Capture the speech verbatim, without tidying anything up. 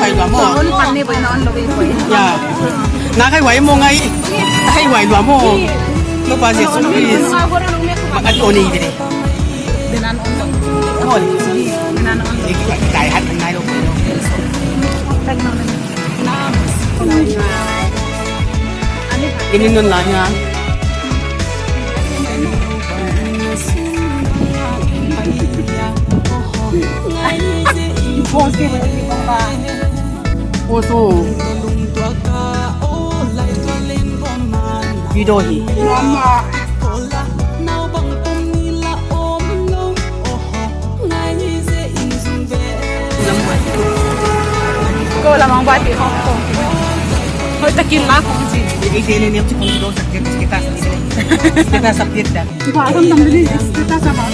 Ai lua maw. Hon pan ni boy na on lo boy. Ya. Na kai wai maw ngai. Kai wai lua maw. Toupa Jesu Khrist. Mak at oni bere. Denan on lo. Hon. Denan on lo. Kai hat nai lo. Ini nun lah ya. Oso. Video hi. Ko lamang bati hong kong. Hoi takin la kong si. Ei te le nem chi kong do sak je kita. Kita sak je da. Ba lam dam ni kita sa ba.